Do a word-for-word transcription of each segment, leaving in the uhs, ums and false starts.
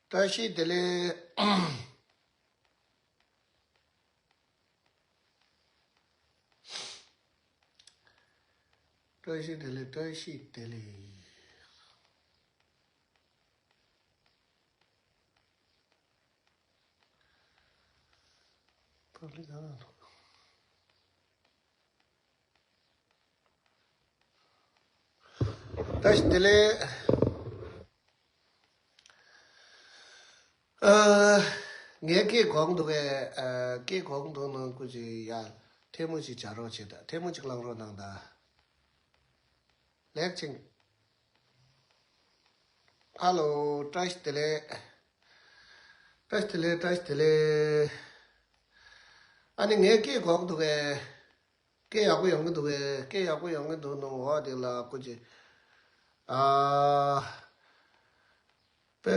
བཀྲ་ཤིས་བདེ་ལེགས། བཀྲ་ཤིས་བདེ་ལེགས། བཀྲ་ཤིས་བདེ་ལེགས། པ་ལི་ག་ན་འདུག་བཀྲ་ཤིས་བདེ་ལེགས། ཨ། ངའི་སྐད་གོ་གི་འདུག་གས། ཨ། སྐད་གོ་གི་འདུག་ན་སྐུ་མཁྱེན། ཡ། ཐལ་མོ་ཅིག་སྦྱར་རོགས་བྱེད་དང་། ཐལ་མོ་ཅིག་བླངས་རོགས་གནང་དང་། ལེགས་ཅིང་། ཧ་ལོ། བཀྲ་ཤིས་བདེ་ལེགས། བཀྲ་ཤིས་བདེ་ལེགས། བཀྲ་ཤིས་བདེ་ལེགས། ཨ་ནི་ངའི་སྐད་གོ་གི་འདུག་གས། སྐད་ཡག་པོ་ཡོང་གི་འདུག་གས། སྐད་ཡག་པོ་ཡོང་གི་འདུག་ནོ། འོ་དེ་ལ་སྐུ་མཁྱེན། ཨ། པེ།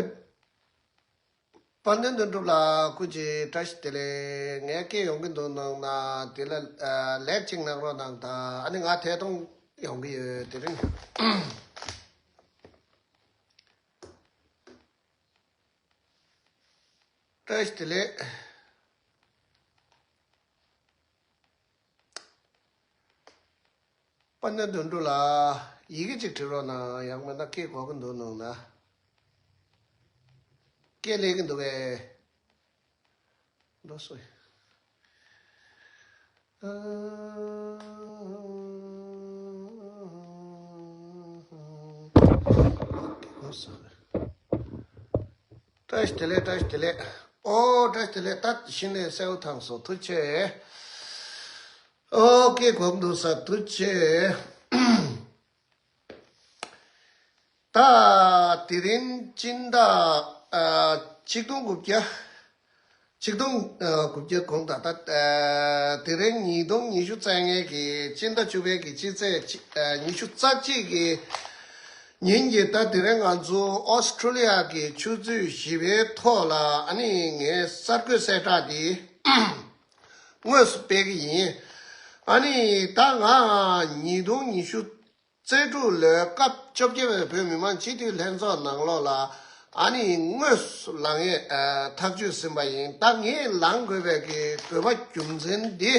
དཔལ་ལྡན་དོན་གྲུབ་ལགས་སྐུ་མཁྱེན། བཀྲ་ཤིས་བདེ་ལེགས། ངའི་སྐད་ཡོང་གི་འདུག་གནང་ན་དེ་ལ། ཨ། ལེགས་ཅིག་གནང་རོགས་གནང་དང་། ཨ་ནི་ང་ཐད་གཏོང་ཡོང་གི་ཡོད། དེ་རིང་། བཀྲ་ཤིས་བདེ་ལེགས། དཔལ་ལྡན་དོན་གྲུབ་ལགས། ཡི་གེ་གཅིག་བྲིས་རོགས་གནང་། ཡང་མིན་ན་སྐད་གོ་གི་འདུག་གནང་ན། སྐད་སླེབས་ཀྱི་འདུག་གས། ལགས་སོ། ཨ། སྐད་གོ་སོང་། བཀྲ་ཤིས་བདེ་ལེགས། བཀྲ་ཤིས་བདེ་ལེགས། ཨོ། བཀྲ་ཤིས་བདེ་ལེགས། ད་གཞི་ནས་གསལ་པོ་ཐང་སོང་། ཐུགས་རྗེ་ཆེ། ཨོ། སྐད་གོ་གི་འདུག་ས། ཐུགས་རྗེ་ཆེ། ད་དེ་རིང་སྤྱི་ཟླ། ཨ། ཆིག་སྟོང་དགུ་བརྒྱ། ཆིག་སྟོང་། ཨ། དགུ་བརྒྱ་གོང་ད་ལྟ། ཨ། དེ་རིང་ཉིས་སྟོང་ཉི་ཤུ་རྩ་ལྔའི་གི་སྤྱི་ཟླ་བཅུ་པའི་གི་སྤྱི་ཚེས་ཆིག་ཨ། ཉི་ཤུ་རྩ་གཅིག་གི་ཉིན་གྱི། ད་དེ་རིང་ང་ཚོ་ཨོ་སི་ཁྲུ་ལི་ཡ་གི་ཆུ་ཚོད་བཞི་པའི་ཐོག་ལ། ཨ་ནི་ངའི་གསར་འགོད་གསལ་བསྒྲགས་འདི་དངོས་སུ་སྤེལ་གི་ཡིན། ཨ་ནི་ད་ང་ཉིས་སྟོང་ཉི་ཤུ་རྩ་དྲུག་ལོའི་སྐབས་བཅོ་བརྒྱད་པའི་བོད་མི་མང་སྤྱི་འཐུས་ལྷན་ཚོགས་ནང་ལོགས་ལ། ཨ་ནི་དངོས་སུ་ལངས་ཡས། ཨ། ཐག་གཅོད་ཟིན་པ་ཡིན། ད་ངས་ལངས་དགོས་པའི་གི་དགོས་པ་རྒྱུ་མཚན་འདི།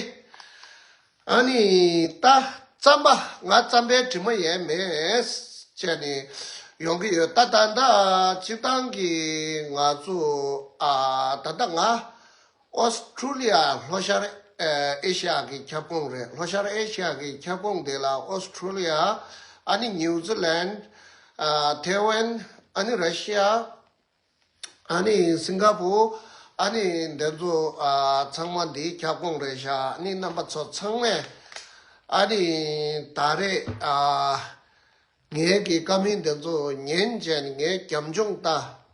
ཨ་ནི་ད་རྩམ་པ། ང་རྩམ་པའི་དྲི་མ་ཡལ་མེད་བྱས་ནས་ཡོང་གི་ཡོད། ད་ད་ད་སྤྱིར་བཏང་གི་ང་ཚོ། ཨ། ད་ལྟ་ང་ཨོ་སི་ཁྲུ་ལི་ཡ་ལྷོ་ཤར། ཨ། ཨེ་ཤི་ཡ་གི་ཁྱབ་ཁོངས་རེད། ལྷོ་ཤར་ཨེ་ཤི་ཡ་གི་ཁྱབ་ཁོངས་དེ་ལ་ཨོ་སི་ཁྲུ་ལི་ཡ། ཨ་ནི་ནིའུ་ཛི་ལན། ཨ། ཐའེ་ཝན། ཨ་ནི་ར་ཤི་ཡ། ཨ་ནི་སིང་ག་པུར། ཨ་ནི་འདི་ཚོ། ཨ། ཚང་མ་འདིའི་ཁྱབ་ཁོངས་རེད་ཤག་ཨ་ནི་རྣམ་པ་ཚོ་ཚང་མས། ཨ་ནི་ད་རེས། ཨ། ངའི་གི་བཀའ་མོལ་འདི་ཚོ་ཉན་བྱས་ནས་ངའི་རྒྱབ་ལྗོངས་ལྟ།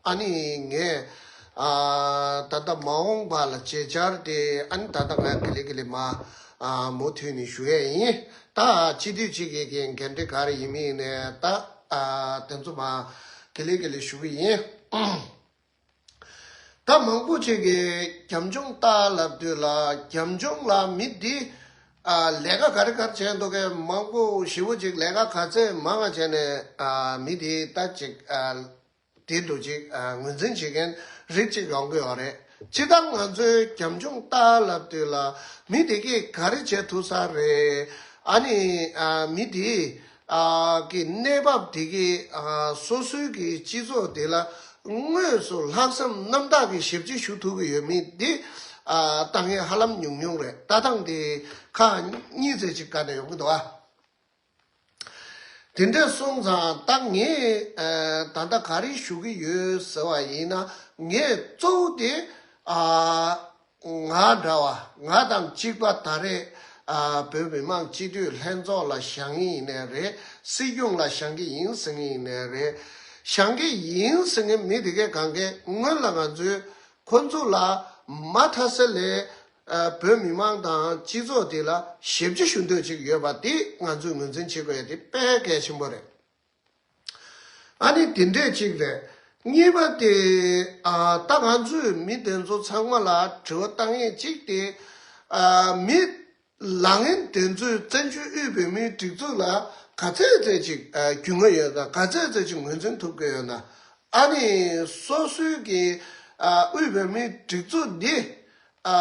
ཨ་ནི་ངས། ཨ། ད་ལྟ་མ་འོངས་པ་ལ་བྱེད་འཆར་དེ། ཨ་ནི་ད་ལྟ་ང་གི་ལེ་གི་ལེ་མ། ཨ། མུ་མཐུད་ནས་ཞུ་ཡས་ཡིན། ད་སྤྱི་འཐུས་གཅིག་གི་གི་འགན་འཁྲི་ག་རེ་ཡིན་མིན་ནས་ད། ཨ། དེ་ཚོ་མ་གི་ལེ་གི་ལེ་ཞུ་གི་ཡིན། ད་མང་པོ་ཅིག་གིས་རྒྱབ་ལྗོངས་ལྟ་ལབ་དུས་ལ། རྒྱབ་ལྗོངས་ལ་མི་འདི། ཨ། ལས་ཀ་ག་རེ་ག་རེ་བྱས་འདུག་གས། མང་པོ་ཞེ་པོ་ཅིག་ལས་ཀ་ག་ཚད་མང་ང་བྱས་ནས། ཨ། མི་འདི་ད་ཅིག་ཨ། དེ་འདུག་ཅིག་ཨ། ངོས་འཛིན་བྱེད་མཁན་རིགས་ཅིག་ཡོང་གི་ཡོད་རེད། སྤྱིར་བཏང་ང་ཚོའི་རྒྱབ་ལྗོངས་ལྟ་ལབ་དུས་ལ། མི་དེ་གིས་ག་རེ་བྱེད་ཐུབ་ས་རེད། ཨ་ནི། ཨ། མི་དེ། ཨ། གི་གནས་བབ་དེ་གིས། ཨ། སོ་སོའི་གི་སྤྱི་ཚོགས་དེ་ལ་དངོས་སུ་ལྷག་བསམ་རྣམ་དག་གི་ཞབས་ཕྱི་ཞུ་ཐུབ་ཀྱི་ཡོད་མེད་འདི། ཨ། ལྟ་མཁན་ཧ་ལམ་ཉུང་ཉུང་རེད། ལྟ་སྟངས་དེ་ཁག་གཉིས་ཙམ་ཅིག་ག་ནས་ཡོང་གི་འདུག་ཨ། དེ་འདྲ་སོང་ཙང་ད་ངས། ཨ། ད་ལྟ་ག་རེ་ཞུ་གི་ཡོད་ཟེར་བ་ཡིན་ན། ངས་གཙོ་བོ་དེ། ཨ། ང་འདྲ་བ། ང་དང་གཅིག་པ་ད་རེས། ཨ་བོད་མི་མང་སྤྱི་འཐུས་ལྷན་ཚོགས་ལ་བཞེངས་ཀྱི་ཡིན་ནའི་རེད། སྲིད་སྐྱོང་ལ་བཞེངས་ཀྱི་ཡིན་ཟེར་གྱི་ཡིན་ནའི་རེད། བཞེངས་ཀྱི་ཡིན་ཟེར་མཁན་མི་དེ་གས་གང་གས་སྔོན་ལ་ང་ཚོས་ཁོ་ཚོ་ལ་མ་མཐའ་ས་ལས་ཨ་བོད་མི་མང་དང་སྤྱི་ཚོགས་དེ་ལ་ཞབས་ཕྱི་ཞུ་འདོད་ཅིག་ཡོད་པ་དེ་ང་ཚོས་ངོས་འཛིན་བྱེད་དགོས་ཡ་དེ་དཔེ་གལ་ཆེན་པོ་རེད། ཨ་ནི་དེ་འདྲས་ཅིག་རེད། གཉིས་པ་དེ་ཨ་ད་ང་ཚོས་མི་དེ་ཚོ་ཚང་མ་ལ་དྲི་བ་བཏང་ཡས་ཅིག་དེ་ཨ་མི་ལངས་མཁན་དེ་ཚོས་བཙན་བྱོལ་དབུས་བོད་མིའི་སྒྲིག་འཛུགས་ལ་ག་ཚད་ཚད་ཅིག་ཨ་རྒྱུས་མངའ་ཡོད་དང་ག་ཚད་ཚད་ཅིག་ངོས་འཛིན་ཐུབ་ཀྱི་ཡོད་ན། ཨ་ནི་སོ་སོའི་གི་ཨ་དབུས་བོད་མིའི་སྒྲིག་འཛུགས་འདི་ཨ་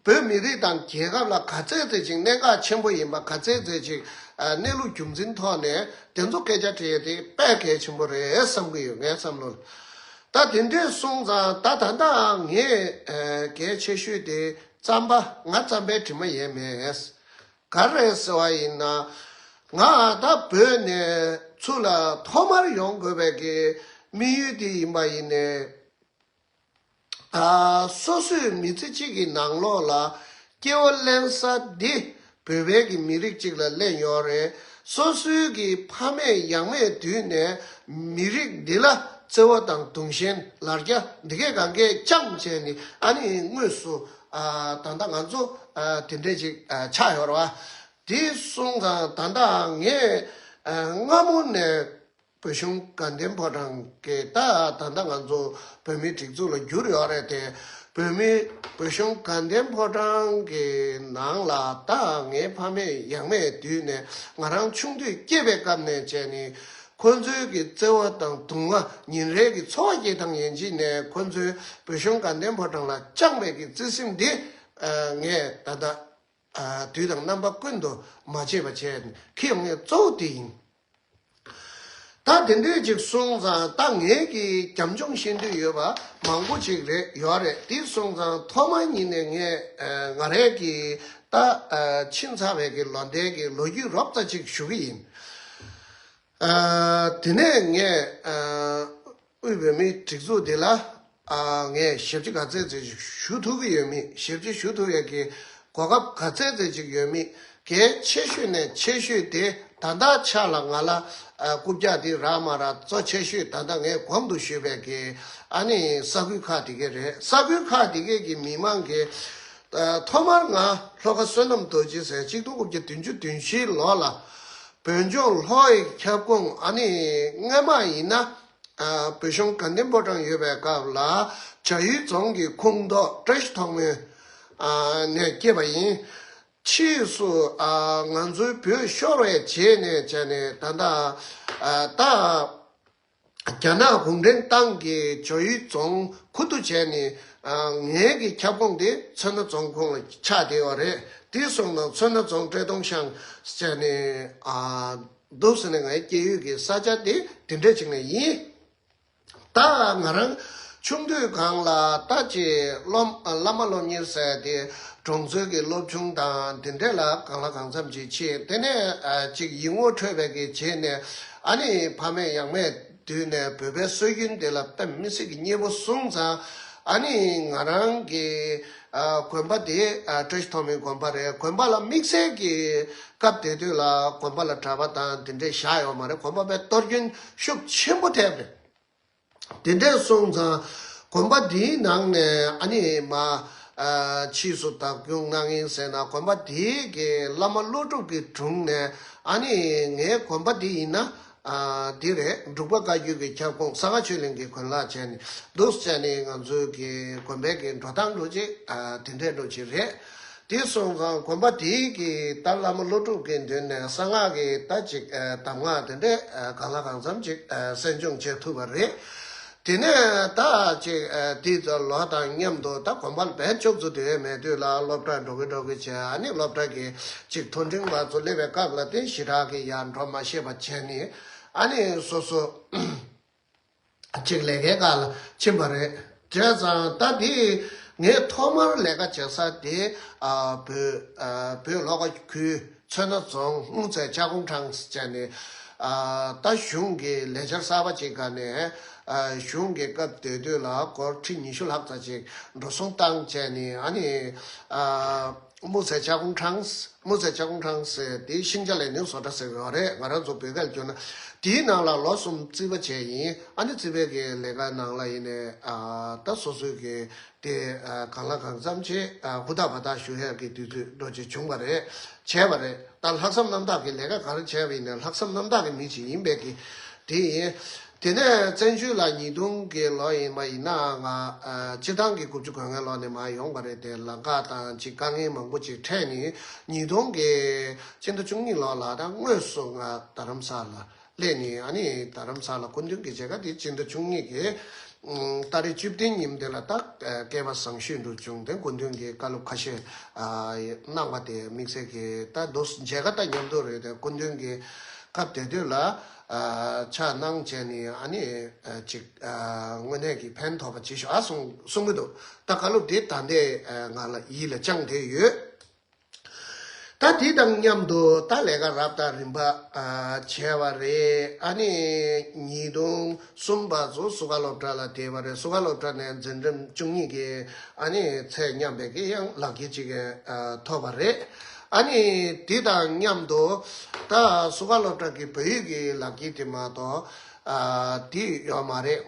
བོད་མི་རིགས་དང་རྒྱལ་ཁབ་ལ་ག་ཚད་ཚད་ཅིག་གནད་འགག་ཆེན་པོ་ཡིན་པ། ག་ཚད་ཚད་ཅིག་ཨ་གནས་ལུགས་རྒྱུ་མཚན་ཐོག་ནས་དེ་ཚོ་སྐད་ཆ་དྲི་ཡས་དེ་དཔེ་གལ་ཆེན་པོ་རེད་བསམ་གྱི་ཡོད། ངའི་བསམ་བློ་ལ། ད་དེ་འདྲས་སོང་ཙང་ད་ད་ལྟ་ངས་ཨ་གལ་ཆེ་ཤོས་དེ་རྩམ་པ། ང་རྩམ་པའི་དྲི་མ་ཡས་མེད། ག་རེ་ཟེར་བ་ཡིན་ན། ང་ད་བོད་ནས་ཚུར་ལ་ཐོག་མར་ཡོང་དགོས་པའི་གི་དམིགས་ཡུལ་དེ་ཡིན་པ་ཡིན་ནའི། ཨ་སོ་སོའི་མི་ཚེ་གཅིག་གི་ནང་ལོགས་ལ་སྐྱེ་བ་ལེན་ས་འདི་བོད་པའི་གི་མི་རིགས་གཅིག་ལ་ལེན་ཡོད་རེད། སོ་སོའི་གི་ཕ་མེས་ཡང་མེས་དུས་ནས་མི་རིགས་འདི་ལ་བརྩེ་བ་དང་དུང་ཞེན་ལར་རྒྱ་འདི་གས་གང་གས་བཅངས་བྱས་ནས་ཨ་ནི་དངོས་སུ་ཨ་ད་ལྟ་ང་ཚོ་ཨ་དེ་འདྲས་ཅིག་ཨ་ཆགས་ཡོད་རེད་བ། དེ་སོང་ཙང་ད་ལྟ་ངས་ཨ་སྔ་མོ་ནས་བོད་གཞུང་དགའ་ལྡན་ཕོ་བྲང་གི་ད་ད་ལྟ་ང་ཚོ་བོད་མིའི་སྒྲིག་འཛུགས་ལ་བསྒྱུར་ཡོད་རེད་དེ། བོད་མི་བོད་གཞུང་དགའ་ལྡན་ཕོ་བྲང་གི་ནང་ལ་ད་ངའི་ཕ་མེས་ཡང་མེས་དུས་ནས་ང་རང་ཆུང་དུས་སྐྱེས་པའི་སྐབས་ནས་བྱས་ནས་ཁོ་ཚོའི་གི་བརྩེ་བ་དང་དུང་བ་ཉིན་རེ་གི་འཚོ་བ་སྐྱེལ་སྟངས་ཡན་ཆད་ནས་ཁོ་ཚོའི་བོད་གཞུང་དགའ་ལྡན་ཕོ་བྲང་ལ་བཅངས་པའི་གི་བརྩེ་སེམས་འདི་ཨ་ངས་ད་ལྟ་ཨ་དུས་དང་རྣམ་པ་ཀུན་ཏུ་མ་བརྗེད་པ་བྱས་ནས་འཁྱེར་ཡོང་ཡས་གཙོ་བོ་དེ་ཡིན། ད་དེ་འདྲས་ཅིག་སོང་ཙང་ད་ངས་ཀྱི་རྒྱབ་ལྗོངས་ཤེས་འདོད་ཡོད་པ་མང་པོ་ཅིག་རེད་ཡོད་རེད། དེ་སོང་ཙང་ཐོག་མ་ཉིད་ནས་ངས་ཨ་ང་རའི་གི་ད་ཨ་ཕྱིན་ཚར་བའི་གི་ལོ་ཟླའི་གི་ལོ་རྒྱུས་རོབ་ཙམ་ཅིག་ཞུ་གི་ཡིན། ཨ་དེ་ནས་ངས་ཨ་དབུས་བོད་མིའི་སྒྲིག་འཛུགས་དེ་ལ་ཨ་ངས་ཞབས་ཕྱི་ག་ཚད་ཚད་ཞུ་ཐུབ་ཀྱི་ཡོད་མེད། ཞབས་ཕྱི་ཞུ་ཐུབ་ཡས་ཀྱི་གོ་སྐབས་ག་ཚད་ཚད་ཅིག་ཡོད་མེད། གལ་ཆེ་ཤོས་ནས་ཆེ་ཤོས་དེ་ད་ལྟ་ཆ་ལ་ང་ལ་ཨ་རྐུབ་བཀྱག་དེ་རག་མ་རག་གཙོ་ཆེ་ཤོས་ད་ལྟ་ངས་གོང་དུ་ཞུས་པའི་གི་ཨ་ནི་ས་ཁུལ་ཁག་དེ་གས་རེད། ས་ཁུལ་ཁག་དེ་གས་ཀྱི་མི་མང་གི་ཨ་ཐོག་མར་ང་ལྷོ་ཁ་བསོད་ནམས་རྡོ་རྗེ་ཟེར་གཅིག་སྟོང་དགུ་བརྒྱ་བདུན་ཅུ་དོན་བཞིའི་ལོ་ལ་བོད་ལྗོངས་ལྷོ་ཡི་ཁྱབ་ཁོངས་ཨ་ནི་སྔོན་མ་ཡིན་ན་ཨ་བོད་གཞུང་དགའ་ལྡན་ཕོ་བྲང་ཡོད་པའི་སྐབས་ལ་བྱ་ཡུལ་རྫོང་གི་ཁོངས་གཏོགས་བཀྲ་ཤིས་མཐོང་སྨོན་ཨ་ནས་སྐྱེས་པ་ཡིན། ཕྱིས་སུ་ཨ་ང་ཚོའི་བོད་ཤོར་བའི་རྗེས་ནས་བྱས་ནས་ད་ལྟ་ཨ་ད་རྒྱ་ནག་གུང་ཁྲན་ཏང་གིས་ཇོ་ཡུ་རྫོང་ཁུ་བསྡུ་བྱས་ནས་ཨ་ངའི་གི་ཁྱབ་ཁོངས་དེ་མཚོ་སྣ་རྫོང་ཁོངས་ལ་ཆགས་བསྡད་ཡོད་རེད། དེ་སོང་ན་མཚོ་སྣ་རྫོང་བཀྲས་མཐོང་ཤང་བྱས་ནས་ཨ་འདུག་ཟེར་ནས་ངའི་སྐྱེས་ཡུལ་གྱི་ས་ཆ་དེ་དེ་འདྲ་ཅིག་ནས་ཡིན། ད་ང་རང་ཆུང་དུས་སྒང་ལ་ད་ཅིག་སློབ་བླ་མ་སློབ་གཉེར་ཟེར་དེ་གྲོང་ཚོའི་གི་སློབ་ཆུང་དང་དེ་འདྲ་ལ་གང་ལ་གང་འཚམ་ཅིག་ཕྱིན། དེ་ནས་ཨ་ཅིག་ཡིག་ངོ་འཕྲོད་པའི་གི་རྗེས་ནས་ཨ་ནི་ཕ་མེས་ཡང་མེས་དུས་ནས་བོད་པའི་སྲོལ་རྒྱུན་དེ་ལ་དཔེ་མི་སྲིད་ཀྱི་མཉེས་པོ་བཟུང་ཙང་ཨ་ནི་ང་རང་གི་ཨ་དགོན་པ་དེ་ཨ་བཀྲ་ཤིས་མཐོང་སྨོན་དགོན་པ་རེད། དགོན་པ་ལ་དམིགས་བསལ་གྱི་སྐབས་དེ་དུས་ལ་དགོན་པ་ལ་གྲྭ་པ་དང་དེ་འདྲས་བཞག་ཡོད་མ་རེད། དགོན་པ་དཔེ་གཏོར་སྐྱོན་ཤུགས་ཆེན་པོ་ཐེབས་རེད། དེ་འདྲས་སོང་ཙང་དགོན་པ་འདིའི་ནང་ནས་ཨ་ནི་མ་ཨ་ཕྱིས་སུ་བདག་སྐྱོང་གནང་ཡིན་ཟེར་ན་དགོན་པ་འདིའི་གི་བླ་མ་ཀླུ་སྒྲུབ་ཀྱི་དྲུང་ནས་ཨ་ནི་ངའི་དགོན་པ་འདི་ཡིན་ན་ཨ་འདི་རེད། འབྲུག་པ་བཀའ་བརྒྱུད་ཀྱི་ཁྱབ་ཁོངས་གསང་སྔགས་ཆོས་གླིང་གི་དགོན་ལག་བྱས་ནས་འདུག་བྱས་ནས་ང་ཚོའི་གི་དགོན་པའི་གི་འགྲོ་སྟངས་འགྲོ་ཅིག་ཨ་དེ་འདྲས་འགྲོ་ཅིག་རེད། དེ་སོང་ཙང་དགོན་པ་དེའི་གི་ད་བླ་མ་ཀླུ་སྒྲུབ་ཀྱི་མདུན་ནས་གསང་སྔགས་ཀྱི་ད་ཅིག་ཨ་གདམས་ངག་དེ་འདྲས་ཨ་གང་ལ་གང་འཚམ་ཅིག་ཨ་གསན་སྦྱོང་བྱེད་ཐུབ་པ་རེད། དེ་ནས་ད་ཅིག་ཨ་དེ་ཚོ་ལོ་དང་མཉམ་དུ་ད་དགོན་པ་ལ་བས་ཅོག་ཙེ་དེ་བས་མེད་དུས་ལ་སློབ་གྲྭ་འགྲོ་གི་འགྲོ་གི་བྱས། ཨ་ནི་སློབ་གྲྭ་གི་ཅིག་མཐོ་འབྲིང་བར་ཚོ་སླེབས་པའི་སྐབས་ལ་དེ་ཞེ་དྲག་གི་ཡར་འགྲོ་མ་ཤེས་པ་བྱས་ནས་ཨ་ནི་སོ་སོ། ཅིག་ལས་ཀའི་སྒང་ལ་ཕྱིན་པ་རེད། བྱས་ཙང་ད་འདི་ངས་ཐོག་མར་ལས་ཀ་བྱེད་ས་དེ་ཨ་བོད་ཨ་བོད་ལྷོ་ཁ་ཁུལ་མཚོ་སྣ་རྫོང་སྔོ་ཚལ་ལྕགས་གོང་ཁྲང་ཟེར་བྱས་ནས་ཨ་ད་གཞུང་གི་ལས་འཆར་གསར་པ་ཅིག་སྒང་ནས་ཨ་གཞུང་གི་སྐབས་དེ་དུས་ལ་སྒོར་ཁྲི་ཉི་ཤུ་ལྷག་ཙམ་ཅིག་འགྲོ་སོང་བཏང་བྱས་ནས་ཨ་ནི་ཨ། 木材加工厂། 木材加工厂ཟེར་དེ་新家联能所ཟེར་ཡོད་རེད། ང་རང་ཚོ་བོད་སྐད་བསྒྱུར་ན་དེའི་ནང་ལ་ལོ་གསུམ་རྩིས་པ་བྱས་ཡིན། ཨ་ནི་རྩིས་པའི་གི་ལས་ཀ་ནང་ལ་ཡིན་ནས་ད་སོ་སོའི་གི་དེ་གང་ལ་གང་འཚམ་བྱས་ཧུར་ཐག་འབད་ཐག་ཞུ་ཡག་གི་དུས་ཚོད་འགྲོ་ཅིག་བྱུང་བ་རེད། བྱས་པ་རེད། ད་ལྷག་བསམ་རྣམ་དག་གི་ལས་ཀ་ག་རེ་བྱས་པ་ཡིན་ནས་ལྷག་བསམ་རྣམ་དག་གི་མི་ཅིག་ཡིན་པའི་གི་དེ་ཡིན། དེ་ནས་བཙན་བྱོལ་ལ་ཉིས་སྟོང་གི་ལོ་ཡིན་པ་ཡིན་ན་ང་ཨ་སྤྱིར་བཏང་གི་དགུ་བཅུ་གོ་ལྔའི་ལོ་ནས་མར་ཡོང་བ་རེད་དེ། ལམ་ཁ་དང་ཅིག་དཀའ་ངལ་མང་པོ་ཅིག་འཕྲད་ནས་ཉིས་སྟོང་གི་སྤྱི་ཟླ་བཅུ་གཉིས་ལོ་ལ་ད་དངོས་སུ་ང་རྡ་རམ་ས་ལ་སླེབས་ནས། ཨ་ནི་རྡ་རམ་ས་ལ་སྐུ་མདུན་གྱི་མཇལ་ཁ་དེ་སྤྱི་ཟླ་བཅུ་གཉིས་ཀྱི་ཨུམ་ཏ་རིག་བཅུ་བདུན་ཉིན་དེ་ལ་ད་སྐལ་པ་བཟང་ཤོས་འདྲ་བྱུང་སྟེ་སྐུ་མདུན་གྱིས་བཀའ་སློབ་ཁ་ཤས་ཨ་གནང་བ་དེ་དམིགས་བསལ་གྱི་ད་དུ་མཇལ་ཁ་ད་མཉམ་དུ་རེད་དེ། སྐུ་མདུན་གྱིས་སྐབས་དེ་དུས་ལ་ཨ་ཕྱག་གནང་བྱས་ནས་ཨ་ནི་ཨ་ཅིག་ཨ་དངོས་གནས་ཀྱི་ཕན་ཐོགས་པ་ཅིག་ཤོག་ཨ་གསུང་གསུང་གི་འདུག་ད་བཀའ་སློབ་དེ་ད་ལྟའི་ཨ་ང་ལ་ཡིད་ལ་བཅངས་བསྡད་ཡོད། ད་དེ་དང་མཉམ་དུ་ད་ལས་ཀ་རབ་དང་རིམ་པ་ཨ་བྱས་པ་རེད། ཨ་ནི་ཉིས་སྟོང་གསུམ་བར་དུ་བསུ་ཁ་སློབ་གྲྭ་ལ་བསྡད་པ་རེད། བསུ་ཁ་སློབ་གྲྭ་ནས་འཛིན་རིམ་བཅུ་གཉིས་ཀྱི་ཨ་ནི་ཚད་མཉམ་པའི་གི་ཡང་ལག་འཁྱེར་ཅིག་ཨ་ཐོབ་པ་རེད། ཨ་ནི་དེ་དང་མཉམ་དུ་ད་བསུ་ཁ་སློབ་གྲྭ་གི་བོད་ཡིག་གི་ལག་འཁྱེར་དེ་མ་གཏོགས་ཨ་དེ་ཡོད་མ་རེད།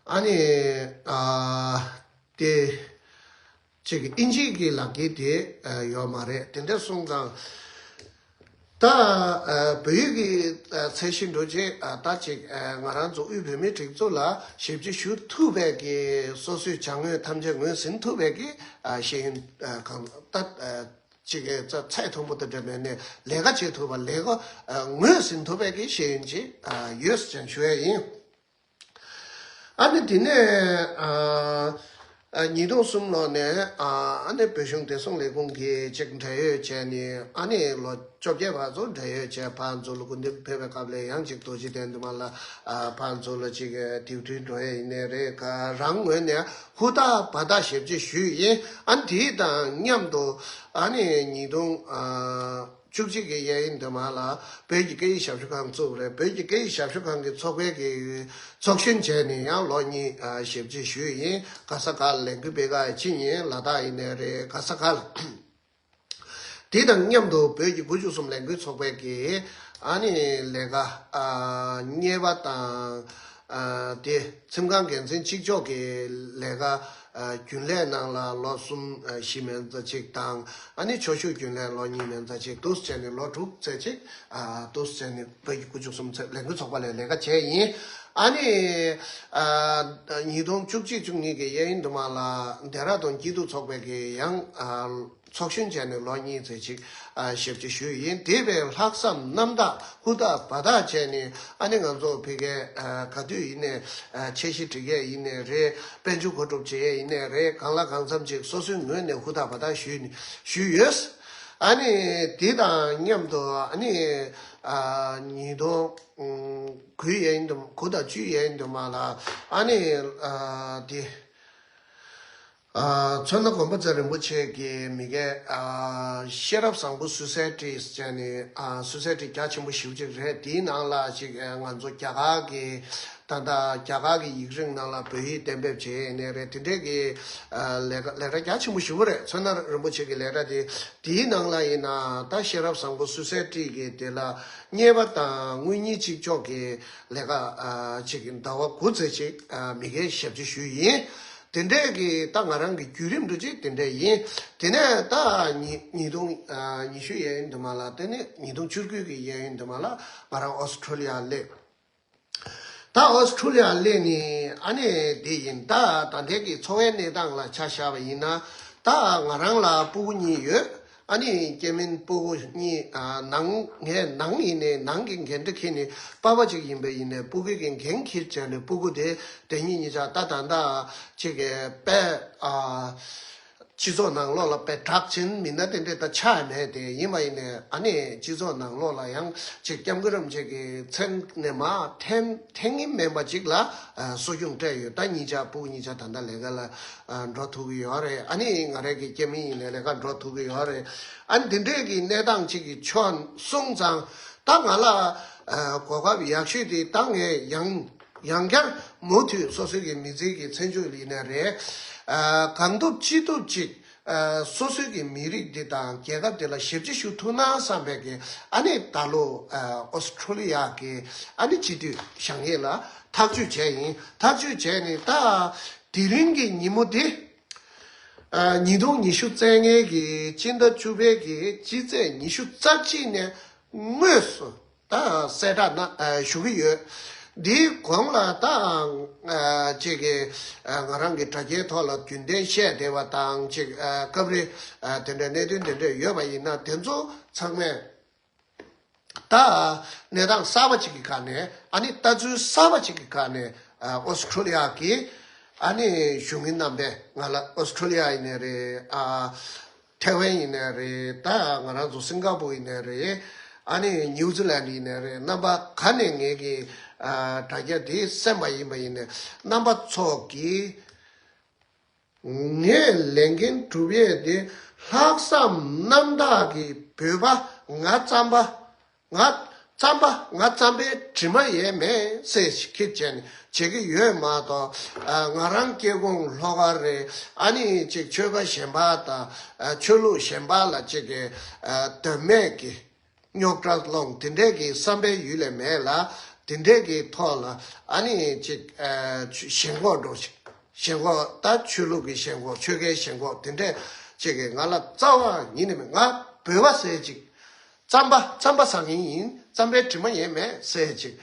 ཨ་ནི་ཨ་དེ་ཅིག་ཨིན་ཇིའི་གི་ལག་འཁྱེར་དེ་ཡོད་མ་རེད། དེ་འདྲ་སོང་ཙང་ད་བོད་ཡིག་གི་ཚད་གཞི་འགྲོ་རྗེས་ད་ཅིག་ང་རང་ཚོ་དབུས་བོད་མིའི་སྒྲིག་འཛུགས་ལ་ཞབས་ཕྱི་ཞུ་ཐུབ་པའི་གི་སོ་སོའི་བྱ་དངོས་ཐམས་ཅད་ངོས་ཟིན་ཐུབ་པའི་གི་ཤེས་ཡོན་གང་ད། ཅིག་གི་ཚད་མཐོན་པོ་དང་འབྲེལ་བའི་ནས་ལས་ཀ་བྱེད་ཐུབ་པ་ལས་ཀ་ངོས་ཟིན་ཐུབ་པའི་གི་ཤེས་ཡོན་ཅིག་ཡོད་ཅེས་ཞུ་ཡས་ཡིན། ཨ་ནི་དེ་ནས་ཉིས་སྟོང་གསུམ་ལོ་ནས་ཨ་ནི་བོད་གཞུང་བདེ་སྲུང་ལས་ཁུངས་ཀྱི་ཅིག་འབྲེལ་ཡོད་བྱས་ནས་ཨ་ནི་ལོ་བཅོ་བརྒྱད་བར་དུ་འབྲེལ་ཡོད་བྱས་ཕར་ཚུར་ལ་སྐུ་མདུན་ཕེབས་པའི་སྐབས་ལ་ཡང་ཅིག་རྡོ་རྗེ་གདན་དུ་མ་ལ་ཕར་ཚུར་ལ་ཅིག་དེབ་སྐྲུན་འགྲོ་ཡས་ཡིན་ནའི་རེད། ག་རང་ངོས་ནས་ཧུར་ཐག་འབད་ཐག་ཞབས་ཕྱི་ཞུས་ཡིན། ཨ་ནི་དེ་དང་མཉམ་དུ་ཨ་ནི་ཉིས་སྟོང་ཨ་བཅུ་གཅིག་གི་གཡས་གཡོན་དུ་མ་ལ་བོད་ཀྱི་སྐད་ཡིག་ཞབས་ཞུ་ཁང་བཙུགས་རེད། བོད་ཀྱི་སྐད་ཡིག་ཞབས་ཞུ་ཁང་གི་ཚོགས་པའི་གི་ཚོགས་གཞོན་བྱས་ནས་ཡང་ལོ་གཉིས་ཨ་ཞབས་ཕྱི་ཞུས་ཡིན། ག་ས་ག་ལ་ལས་འགུལ་སྤེལ་ག་ཕྱིན་ཡིན། ལ་དྭགས་ཡིན་ནའི་རེད། ག་ས་ག་ལ། དེ་དང་མཉམ་དུ་བོད་ཀྱི་དགུ་བཅུ་གསུམ་ལས་འགུལ་ཚོགས་པའི་གི་ཨ་ནི་ལས་ཀ་ཨ་གཉེར་པ་དང་ཨ་དེ་ཁྲིམས་ཁང་འགན་འཛིན་གཅིག་ལྕོགས་ཀྱི་ལས་ཀ་ཨ་རྒྱུན་ལས་ནང་ལ་ལོ་གསུམ་ཨ་བཞི་མན་ཙམ་ཅིག་དང་། ཨ་ནི་ཆོས་ཞུགས་རྒྱུན་ལས་ལོ་གཉིས་མན་ཙམ་ཅིག་འདུག་སེ་བྱས་ནས་ལོ་དྲུག་ཙམ་ཅིག་ཨ་འདུག་སེ་བྱས་ནས་བོད་ཀྱི་དགུ་བཅུ་གསུམ་ཚེ་ལས་འགུལ་ཚོགས་པ་ལ་ལས་ཀ་བྱས་ཡིན། ཨ་ནི་ཨ་ཉིས་སྟོང་བཅུ་གཅིག་བཅུ་གཉིས་ཀྱི་གཡས་གཡོན་དུ་མ་ལ་ལྡེ་ར་ལྡུན་སྐྱིད་སྡུག་ཚོགས་པའི་གི་ཡང་ཨ་ཚོགས་གཞོན་བྱས་ནས་ལོ་གཉིས་ཙམ་ཅིག་ཨ་ཞབས་ཕྱི་ཞུས་ཡིན། དེ་བས་ལྷག་བསམ་རྣམ་དག་ཧུར་ཐག་འབད་ཐག་བྱས་ནས་ཨ་ནི་ང་ཚོ་ཕ་གིར་ཨ་ག་དུས་ཡིན་ནའི་ཨ་འཆར་གཞི་སྒྲིག་ཡས་ཡིན་ནའི་རེད། དཔལ་འབྱོར་མཁོ་སྒྲུབ་བྱེད་ཡས་ཡིན་ནའི་རེད། གང་ལ་གང་འཚམ་ཅིག་སོ་སོའི་ངོས་ནས་ཧུར་ཐག་འབད་ཐག་ཞུས་ནས་ཞུས་ཡོད། ཨ་ནི་དེ་དང་མཉམ་དུ་ཨ་ནི་ཨ་ཉིས་སྟོང་དགུའི་གཡས་གཡོན་དུ་དགུ་དང་བཅུའི་གཡས་གཡོན་དུ་མ་ལ་ཨ་ནི་ཨ་དེ། ཨ་མཚོ་སྣ་དགོན་པ་རྩེ་རིན་པོ་ཆེ་གི་མི་སྒེར་ཨ་ཤེས་རབ་བཟང་པོ་སོ་སའི་ཊི་ཟེར་ནས་ཨ་སོ་སའི་ཊི་རྒྱ་ཆེན་པོ་ཞེ་པོ་ཅིག་རེད། དེའི་ནང་ལ་ཅིག་ཨ་ང་ཚོ་རྒྱ་གར་གྱི་ད་ལྟ་རྒྱ་གར་གྱི་ཡིག་རིགས་ནང་ལ་བོད་ཡིག་གཏན་འབེབས་བྱས་ནས་རེད། དེ་འདྲས་ཀྱི་ཨ་ལས་ཀ་ལས་གྲྭ་རྒྱ་ཆེན་པོ་ཞེ་པོ་རེད། མཚོ་སྣ་རིན་པོ་ཆེ་གི་ལས་གྲྭ་དེ་དེའི་ནང་ལ་ཡིན་ན་ད་ཤེས་རབ་བཟང་པོ་སོ་སའི་ཊི་གི་དེ་ལ་གཉེར་པ་དང་དངུལ་གཉེར་གཅིག་ལྕོགས་ཀྱི་ལས་ཀ་ཨ་ཅིག་ཟླ་བ་དགུ་ཙམ་ཅིག་ཨ་མི་སྒེར་ཞབས་ཕྱི་ཞུས་ཡིན། དེ་འདྲས་ཀྱི་ད་ང་རང་གི་བརྒྱུད་རིམ་འདྲ་ཅིག་དེ་འདྲས་ཡིན། དེ་ནས་ད་ཉིས་ཉིས་སྟོང་ཨ་ཉི་ཤུ་གཡས་གཡོན་དུ་མ་ལ་དེ་ནས་ཉིས་སྟོང་བཅུ་དགུ་གི་གཡས་གཡོན་དུ་མ་ལ་ང་རང་ཨོ་སི་ཁྲུ་ལི་ཡ་སླེབས། ད་ཨོ་སི་ཁྲུ་ལི་ཡ་སླེབས་ནས་ཨ་ནི་དེ་ཡིན། ད་ད་ལྟའི་གི་འཚོ་བའི་གནས་སྟངས་ལ་ཆ་བཞག་པ་ཡིན་ན་ད་ང་རང་ལ་སྤུ་གུ་གཉིས་ཡོད། ཨ་ནི་སྐྱེ་དམན་སྤུ་གུ་གཉིས་ཨ་ནང་ངའི་ནང་ཡིན་ནའི་ནང་གི་འགན་འཁྲི་འཁྱེར་ནས་པ་ཕ་ཅིག་ཡིན་པ་ཡིན་ནའི་སྤུ་གུ་གི་འགན་འཁྱེར་བྱས་ནས་སྤུ་གུ་དེ་དེ་གཉིས་གཉིས་ཆ་ད་ད་ད་ཅིག་གི་དཔེ་ཨ་སྤྱི་ཚོགས་ནང་ལོགས་ལ་དཔེ་གྲགས་ཆེན་མི་སྣ་དེ་འདྲས་ད་ཆགས་མེད་དེ་ཡིན་པ་ཡིན་ནའི་ཨ་ནི་སྤྱི་ཚོགས་ནང་ལོགས་ལ་ཡང་ཅིག་སྐྱབས་མགོན་རིན་པོ་ཆེ་གི་མཚན་ནས་མར་འཐེན་འཐེན་གྱི་མིན་པ་ཅིག་ལ་ཨ་གསོ་སྐྱོང་སྤྲད་ཡོད། ད་གཉིས་ཆ་སྤུ་གུ་གཉིས་ཆ་ད་ལྟ་ལས་ཀ་ལ་ཨ་འགྲོ་ཐུབ་ཀྱི་ཡོད་རེད། ཨ་ནི་ང་རང་གི་སྐྱེ་དམན་ཡིན་ནའི་ལས་ཀ་འགྲོ་ཐུབ་ཀྱི་ཡོད་རེད། ཨ་ནི་འདི་འདྲས་ཀྱི་གནས་སྟངས་ཅིག་གི་ཕྱོགས་སོང་ཙང་ད་ང་ལ་ཨ་གོ་སྐབས་ཡག་ཤོས་དེ་ད་ངས་ཡང་ཡང་བསྐྱར་མུ་མཐུད་སོ་སོའི་གི་མི་ཚེ་གི་མཚན་བརྗོད་ཡིན་ནའི་རེད། ཨ་གང་ཐུབ་ཅི་ཐུབ་ཅིག་ཨ་སོ་སོའི་གི་མི་རིགས་འདི་དང་རྒྱལ་ཁབ་འདི་ལ་ཞབས་ཕྱི་ཞུ་ཐུབ་ན་བསམ་པའི་གི་ཨ་ནི་ད་ལོ་ཨ་ཨོ་སི་ཁྲུ་ལི་ཡ་གི་ཨ་ནི་སྤྱི་འཐུས་བཞེངས་ཡས་ལ་ཐག་གཅོད་བྱས་ཡིན། ཐག་གཅོད་བྱས་ནས་ད་དེ་རིང་གི་ཉིན་མོ་འདི་ཨ་ཉིས་སྟོང་ཉི་ཤུ་རྩ་ལྔའི་གི་སྤྱི་ཟླ་བཅུ་པའི་གི་སྤྱི་ཚེས་ཉི་ཤུ་རྩ་གཅིག་ནས་དངོས་སུ་ད་གསལ་བསྒྲགས་གནང་ཨ་ཞུ་གི་ཡོད། འདིའི་གོང་ལ་ད་ཨ་ཅིག་གི་ཨ་ང་རང་གི་དྲ་རྒྱའི་ཐོག་ལ་རྒྱུན་ལྡན་བཤད་བསྡད་པ་དང་ཅིག་ཨ་སྐབས་རེ་ཨ་དེ་འདྲའི་གནད་དོན་དེ་འདྲ་ཡོད་པ་ཡིན་ན་དེ་ཚོ་ཚང་མས་ད་གནས་སྟངས་གསར་པ་ཅིག་གི་སྒང་ནས་ཨ་ནི་ལྟ་ཚུལ་གསར་པ་ཅིག་གི་སྒང་ནས་ཨ་ཨོ་སི་ཁྲུ་ལི་ཡ་གི་ཨ་ནི་གཞུང་གི་རྣམ་པས་ང་ལ་ཨོ་སི་ཁྲུ་ལི་ཡ་ཡིན་ནའི་རེད། ཨ་ཐེ་ཝན་ཡིན་ནའི་རེད། ད་ང་རང་ཚོ་སིང་ག་པུར་ཡིན་ནའི་རེད། ཨ་ནི་ནིའུ་ཛི་ལན་ཡིན་ནའི་རེད། རྣམ་པ་ག་ནས་ངེད་ཀྱི་ཨ་དྲ་རྒྱ་དེ་གསན་པ་ཡིན་པ་ཡིན་ནའི་རྣམ་པ་ཚོ་གིས་ངས་ལས་འགན་སྒྲུབ་ཡས་དེ་ལྷག་བསམ་རྣམ་དག་གིས་བོད་པ་ང་རྩམ་པ་ང་རྩམ་པ་ང་རྩམ་པའི་དྲི་མ་ཡས་མེད་ཟེར་ཁྱེད་བྱས་ནས་བྱེད་ཀྱི་ཡོད་མ་གཏོགས། ཨ་ང་རང་སྐྱེ་ཁུངས་ལྷོ་ཁ་རེད། ཨ་ནི་ཅིག་ཆོལ་ཁ་གཞན་པ་དང་ཨ་ཆོས་ལུགས་གཞན་པ་ལ་ཅིག་གི་ཨ་དོན་མེད་ཀྱི་རྙོག་དྲ་སློང་དེ་འདྲས་ཀྱི་བསམ་པའི་ཡུལ་ལས་མེད་ལ། དེ་འདྲས་ཀྱི་ཐོག་ལ་ཨ་ནི་ཅིག་ཨ་ཆོས་ཞེན་ཁོག་འགྲོ་ཞིག་ཞེན་ཁོག་ད་ཆོས་ལུགས་ཀྱི་ཞེན་ཁོག་ཆོལ་ཁའི་ཞེན་ཁོག་དེ་འདྲས་ཅིག་གིས་ང་ལ་རྩ་བ་ཉིད་ནས་མེད། ང་བོད་པ་ཟེར་ཅིག་རྩམ་པ་རྩམ་པ་ཟ་མཁན་ཡིན། རྩམ་པའི་དྲི་མ་ཡས་མེད་ཟེར་ཅིག་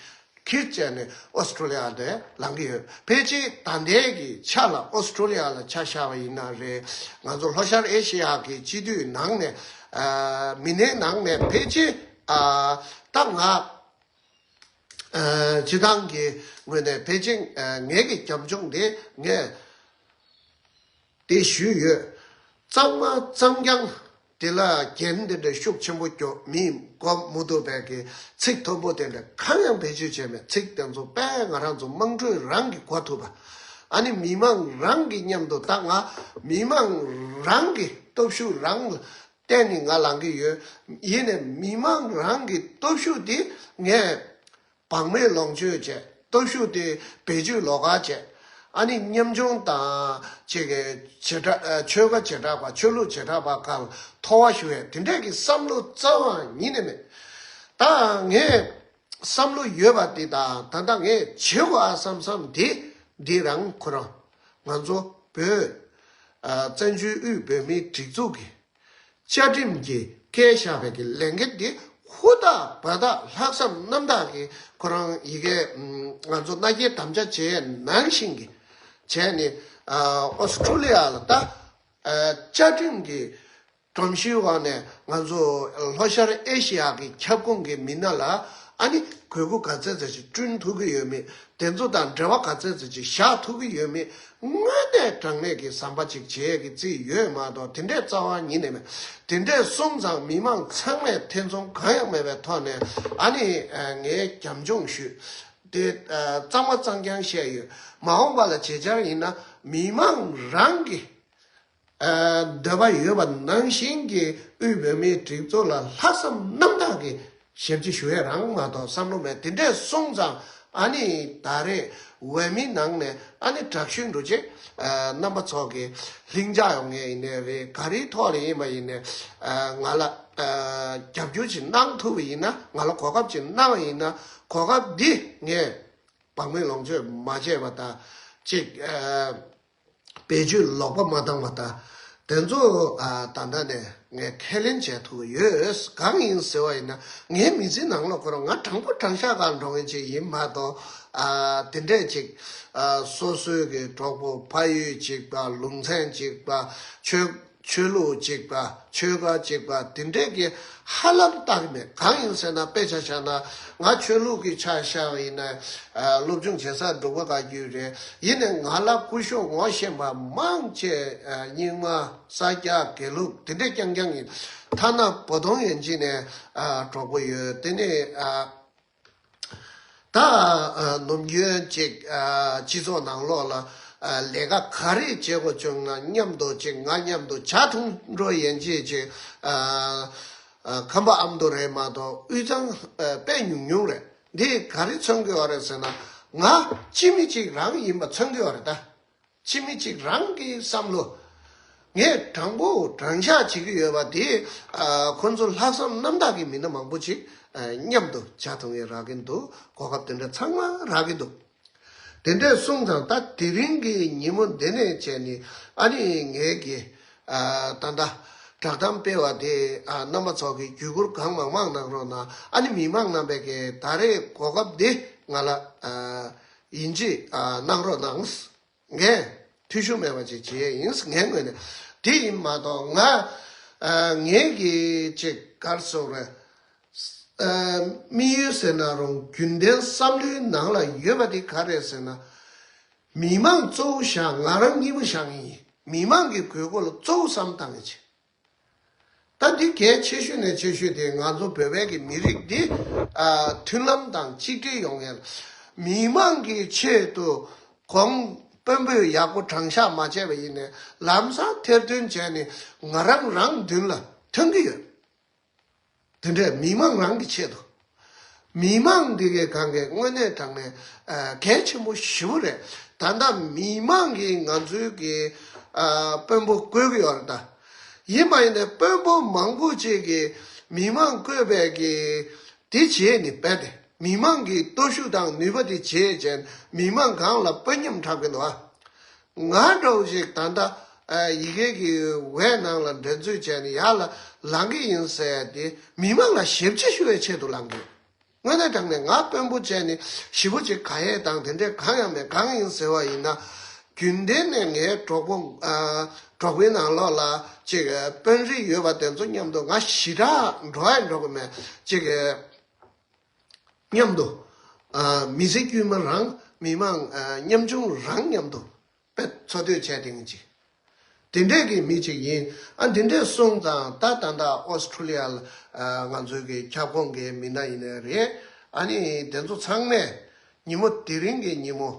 ཁྱེད་བྱས་ནས་ཨོ་སི་ཁྲུ་ལི་ཡ་དེ་ལངས་ཀྱི་ཡོད། ཕལ་ཆེར་ད་ལྟའི་གི་ཆ་ལ་ཨོ་སི་ཁྲུ་ལི་ཡ་ལ་ཆ་བཞག་པ་ཡིན་ན་རེད། ང་ཚོ་ལྷོ་ཤར་ཨེ་ཤི་ཡ་གི་སྤྱི་འཐུས་ནང་ནས་ཨ་མི་སྣའི་ནང་ནས་ཕལ་ཆེར་ཨ་ད་ང་ཨ་སྤྱི་བཏང་གི་ངོས་ནས་ཕལ་ཆེར་ཨ་ངེད་ཀྱི་རྒྱབ་ལྗོངས་དེ་ངས་དེ་ཞུས་ཡོད། གཙང་མ་གཙང་རྐྱང་དེ་ལ་འགན་དེ་འདྲ་ཤུགས་ཆེན་པོ་སྐྱོ་མིས་གོ་མི་ཐུབ་པའི་གི་ཚིག་མཐོན་པོ་དེ་འདྲ་གང་ཡང་བེད་སྤྱོད་བྱས་མེད། ཚིག་དེ་ཚོ་དཔེ་ང་རང་ཚོ་དམངས་ཁྲོད་རང་གིས་གོ་ཐུབ་པ། ཨ་ནི་མི་མང་རང་གི་མཉམ་དུ་ད་ང་མི་མང་རང་གི་སྟོབས་ཤུགས་རང་ལ་བརྟེན་ནས་ང་ལངས་ཀྱི་ཡོད། ཡིན་ནའི་མི་མང་རང་གི་སྟོབས་ཤུགས་དེ་ངས་བག་མེད་ལོངས་སྤྱོད་བྱས། སྟོབས་ཤུགས་དེ་བེད་སྤྱོད་ལོག་པ་བྱས། ཨ་ནི་ཉམ་ཆུང་དང་ཅིག་གི་བྱེ་བྲག་ཨ་ཆོལ་ཁ་བྱེ་བྲག་པ་ཆོས་ལུགས་བྱེ་བྲག་པ་སྒང་ལ་ཐོ་བ་ཞུ་ཡས་དེ་འདྲས་ཀྱི་བསམ་བློ་རྩ་བ་ཉིད་ནས་མེད། ད་ངས་བསམ་བློ་ཡོད་པ་དེ་དང་ད་ལྟ་ངས་བྱེད་དགོས་ཨ་བསམ་བསམ་དེ་འདི་རང་ཁོ་རང་ང་ཚོ་བོད་ཨ་བཙན་བྱོལ་དབུས་བོད་མིའི་སྒྲིག་འཛུགས་ཀྱི་བཅའ་ཁྲིམས་ཀྱིས་བཀལ་བཞག་པའི་གི་ལས་འགན་འདི་ཧུར་ཐག་འབད་ཐག་ལྷག་བསམ་རྣམ་དག་གིས་ཁོ་རང་ཡི་གེ་ང་ཚོ་མནའ་སྐྱེལ་དམ་བཅའ་བྱས་ནང་བཞིན་གྱི་བྱས་ནས་ཨོ་སི་ཁྲུ་ལི་ཡ་ལ་ད་བཅའ་ཁྲིམས་ཀྱི་སྒྲོམ་གཞིའི་འོག་ནས་ང་ཚོ་ལྷོ་ཤར་ཨེ་ཤི་ཡ་གི་ཁྱབ་ཁོངས་ཀྱི་མི་སྣ་ལ་ཨ་ནི་དགོས་མཁོ་ག་ཚད་ཚད་ཅིག་བསྐྲུན་ཐུབ་ཀྱི་ཡོད་མེད། དེ་ཚོ་དང་འབྲེལ་བ་ག་ཚད་ཚོད་ཅིག་བཞག་ཐུབ་ཀྱི་ཡོད་མེད་དངོས་གནས་དྲང་གནས་ཀྱི་ཟམ་པ་ཅིག་བྱེད་ཀྱི་རྩིས་ཡོད་མ་གཏོགས་དེ་འདྲས་རྩ་བ་ཉིད་ནས་མེད། དེ་འདྲས་སོང་ཙང་མི་མང་ཚང་མས་ཐེ་ཚོམ་གང་ཡང་མེད་པའི་ཐོག་ནས་ཨ་ནི་ངས་རྒྱབ་ལྗོངས་ཞུས་ཏེ་གཙང་མ་གཙང་རྐྱང་བཤད་ཡོད། མ་འོངས་པ་ལ་བྱེད་འཆར་ཡིན་ན་མི་མང་རང་གི་འདོད་པ་ཡོད་པ་ནང་བཞིན་གྱི་དབུས་བོད་མིའི་སྒྲིག་འཛུགས་ལ་ལྷག་བསམ་རྣམ་དག་གིས་ཞབས་ཕྱི་ཞུ་ཡས་རང་མ་གཏོགས་བསམ་བློ་མེད། དེ་འདྲས་སོང་ཙང་ཨ་ནི་ད་རེས་འོས་མིའི་ནང་ནས་ཨ་ནི་དྲག་ཤོས་འདྲ་ཅིག་རྣམ་པ་ཚོ་གི་ལྷིང་འཇགས་ཡོང་ངེས་ཡིན་ནའི་རེད། ག་རེའི་ཐོག་ལ་ཡིན་པ་ཡིན་ནའི་ང་ལ་རྒྱབ་སྐྱོར་ཅིག་གནང་ཐུབ་པ་ཡིན་ན་ང་ལ་གོ་སྐབས་ཅིག་གནང་བ་ཡིན་ན་གོ་སྐབས་འདི་ངས་བག་མེད་ལོངས་སྤྱོད་མ་བྱས་པ་དང་ཅིག་བེད་སྤྱོད་ལོག་པ་མ་བཏང་བ་དང་། དེ་ཚོ་ཨ་ད་ལྟ་ནས་ངས་ཁས་ལེན་བྱས་ཐུབ་ཀྱི་ཡོད། གང་ཡིན་ཟེར་བ་ཡིན་ན་ངའི་མི་ཚེའི་ནང་ལོགས་ཁོ་རང་ང་དྲང་པོ་དྲང་བཞག་གང་འགྲོ་མཁན་ཅིག་ཡིན་མ་གཏོགས་ཨ་དེ་འདྲས་ཅིག་ཨ་སོ་སོའི་གི་གྲོགས་པོ་ཕ་ཡུལ་གཅིག་པ་ལུང་ཚན་གཅིག་པ་ཆོས་ཆོས་ལུགས་གཅིག་པ་ཆོལ་ཁ་གཅིག་པ་དེ་འདྲས་ཀྱི་ཧ་ལམ་བཏགས་མེད། གང་ཡིན་ཟེར་ན་དཔེ་ཆ་བཞག་ན་ང་ཆོས་ལུགས་ཀྱི་ཆ་བཞག་པ་ཡིན་ན་ཨ་སློབ་སྦྱོང་བྱེད་ས་འབྲུག་པ་བཀའ་བརྒྱུད་རེད། ཡིན་ནའི་ང་ལ་སྐུ་ཞབས་ངོ་ཤེས་པ་མང་ཆེ་ཨ་རྙིང་མ་ས་སྐྱ་དགེ་ལུགས་དེ་འདྲས་རྐྱང་རྐྱང་ཡིན། ཐ་ན་བོ་དོང་ཡན་ཅིག་ནས་ཨ་གྲོགས་པོ་ཡོད། དེ་ནས་ཨ། ད་ཨ་ནམ་རྒྱུན་ཅིག་ཨ་སྤྱི་ཚོགས་ནང་ལོགས་ལ་ཨ་ལས་ཀ་ག་རེ་བྱེད་དགོས་བྱུང་ན་མཉམ་དུ་ཅིག་ང་མཉམ་དུ་ཇ་འཐུང་འགྲོ་ཡན་ཆད་ཅིག་ཨ་ཨ་ཁམས་པ་ཨ་མདོ་རེད་མ་གཏོགས་དབུས་གཙང་ཨ་དཔེ་ཉུང་ཉུང་རེད། འདི་ག་རེ་མཚོན་གྱི་ཡོད་རེད་ཟེར་ན་ང་སྤྱི་མི་ཅིག་རང་ཡིན་པ་མཚོན་གྱི་ཡོད་རེད་ད། ཕྱི་མི་གཅིག་རང་གི་བསམ་བློ། ངས་དྲང་པོ་དྲང་བཞག་བྱེད་ཀྱི་ཡོད་པ་དེ། ཨ། ཁོ་ཚོ་ལྷག་བསམ་རྣམ་དག་གི་མི་སྣ་མང་པོ་ཅིག་ཨ། མཉམ་དུ་བྱ་ཐུང་ཡས་རག་གིན་འདུག་གོ་སྐབས་དེ་འདྲ་ཚང་མ་རག་གིན་འདུག་དེ་འདྲས་སོང་ཙང་ད་དེ་རིང་གི་ཉིན་མོ་འདི་ནས་བྱས་ནས་ཨ་ནི་ངས་ཀྱི། ཨ། ད་ལྟ་བསྒྲགས་གཏམ་སྤེལ་བ་དེ། ཨ། རྣམ་པ་ཚོ་གི་བརྒྱུད་སྐུར་གང་མང་མང་གནང་རོགས་གནང་། ཨ་ནི་མི་མང་རྣམ་པས་ཀྱི་ད་རེས་གོ་སྐབས་འདི་ང་ལ། ཨ། ཡིན་གཅིག་ཨ། གནང་རོགས་གནང་། ངས་འཐུས་ཤོར་མེད་པ་ཅིག་བྱེད་ཡས་ཡིན། ངའི་ངོས་ནས་དེ་ཡིན་མ་གཏོགས་ང་། ཨ། ངས་ཀྱི་ཅིག་ག་རེ་ཟེར་དགོས་རེད། ཨ། དམིགས་ཡུལ་ཟེར་ན་རུང་རྒྱུན་ལྡན་བསམ་བློའི་ནང་ལ་ཡོད་པ་དེ་ག་རེ་རེད་ཟེར་ན། མི་མང་གཙོ་བོ་བཞག་ང་རང་གཉིས་པོ་བཞག་ངེས་ཡིན། མི་མང་གི་དགོས་མཁོ་ལ་གཙོ་བོ་བསམ་བཏང་ངེས་ཅིག་ད་འདི་གལ་ཆེ་ཤོས་ནས་ཆེ་ཤོས་དེ་ང་ཚོ་བོད་པའི་གི་མི་རིགས་འདི། ཨ། མཐུན་ལམ་དང་གཅིག་སྒྲིལ་ཡོང་ཡས། མི་མང་གི་ཆེད་དུ་གོང་དཔོན་པོས་ཡག་པོ་དྲང་བཞག་མ་བྱས་པ་ཡིན་ནའི་ལམ་སང་ཐེར་འདོན་བྱས་ནས་ང་རང་རང་མདུན་ལ་ཐོན་གྱི་ཡོད། དེ་འདྲས་མི་མང་རང་གི་ཆེད་དུ། མི་མང་འདི་གའི་གང་གའི་དངོས་གནས་དྲང་གནས། ཨ། གལ་ཆེན་པོ་ཞེ་པོ་རེད། ད་ལྟ་མི་མང་གིས་ང་ཚོའི་གི། ཨ། དཔོན་པོ་བསྐོས་ཀྱི་ཡོད་རེད་ད། ཡིན་པ་ཡིན་ནའི་དཔོན་པོ་མང་པོ་ཅིག་གིས་མི་མང་བསྐོས་པའི་གི་དེ་བྱས་ནས་རྦད་དེ་མི་མང་གི་སྟོབས་ཤུགས་དང་ནུས་པ་དེ་བྱས་བྱས་མི་མང་སྒང་ལ་དཔོན་ཉམས་དྲག་གི་འདུག་ཨ། ང་འདྲ་བོ་ཞིག་ད་ལྟ། ཨ། ཡི་གེ་གི་འོད་ནང་ལ་འགྲན་རྩོད་བྱས་ནས་ཡར་ལ་ལངས་ཀྱི་ཡིན་ཟེར་ཡ་དེ་མི་མང་ལ་ཞབས་ཕྱི་ཞུ་བའི་ཆེད་དུ་ལངས་ཀྱི་ཡོད། དངོས་གནས་དྲང་གནས་ང་དཔོན་པོ་བྱས་ནས་ཞེ་པོ་ཅིག་ག་ཡས་དང་དེ་འདྲས་གང་ཡང་མེད། གང་ཡིན་ཟེར་བ་ཡིན་ན། རྒྱུན་ལྡན་ནས་ངའི་གྲོགས་པོ། ཨ། གྲོགས་པོའི་ནང་ལོགས་ལ་ཅིག་དཔོན་རིགས་ཡོད་པ་དེ་ཚོ་མཉམ་དུ་ང་ཞེ་དྲག་འགྲོ་ཡ་འགྲོ་གི་མེད་ཅིག་མཉམ་དུ། ཨ། མི་ཚེ་དཀྱུས་མ་རང་། མི་མང་། ཨ། ཉམ་ཆུང་རང་མཉམ་དུ་དཔེ་འཚོ་སྡོད་བྱས་བསྡད་མཁན་ཅིག་དེ་འདྲས་ཀྱི་མི་ཅིག་ཡིན། ཨ། འདི་འདྲས་སོང་ཙང་ད་ད་ལྟ་ཨོ་སི་ཁྲུ་ལི་ཡ་ལ། ཨ། ང་ཚོའི་གི་ཁྱབ་ཁོངས་ཀྱི་མི་སྣ་ཡིན་ནའི་རེད། ཨ་ནི་དེ་ཚོ་ཚང་མས་ཉིན་མོ་དེ་རིང་གི་ཉིན་མོ།